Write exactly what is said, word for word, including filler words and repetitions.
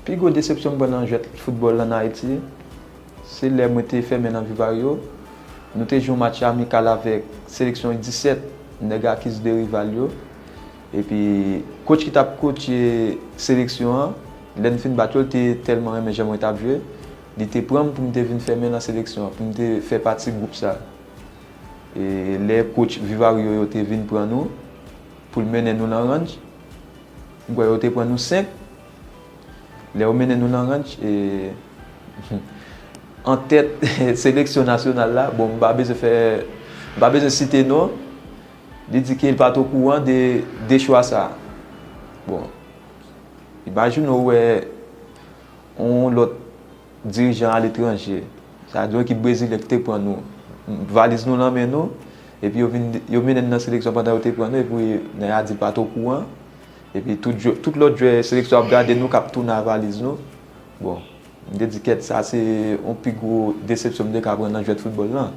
Pi gwo desepsyon m pran nan jwèt foutbòl ann Ayiti, se lè mwen te fèmen nan Vivario. Nou te jwe yon match amikal avèk seleksyon U disèt, nèg Akis de Rival yo. Epi, coach ki t ap kotche seleksyon an, lè n fin bat yo, l te tèlman renmen jan mwen t ap jwe, li te pran m pou m te vin fèmen nan seleksyon an, pou m te fè pati gwoup sa. E lè coach Vivario yo te vin pran nou, pou l mennen nou nan ranch, m kwè yo te pran nou senk. Lè yo mennen nou nan ranch, e, an tèt seleksyon nasyonal la, bon, m pa bezwen fè, m pa bezwen site non, li di ke l pa t okouran de, de chwa sa. Bon, imajine w wè yon lòt dirijan aletranje, sa di yon ekip brezilyen ki te pran nou, valiz nou nan men nou, epi yo vin, yo mennen n nan seleksyon pandan yo te pran nou, epi nèg la di l pa t okouran, epi tout jwè, tout lòt jwè seleksyon ap gade nou k ap tounen ak valiz nou. Bon, m te di kèt, sa se yon pi gwo desepsyon m te ka pran nan jwèt foutbòl lan.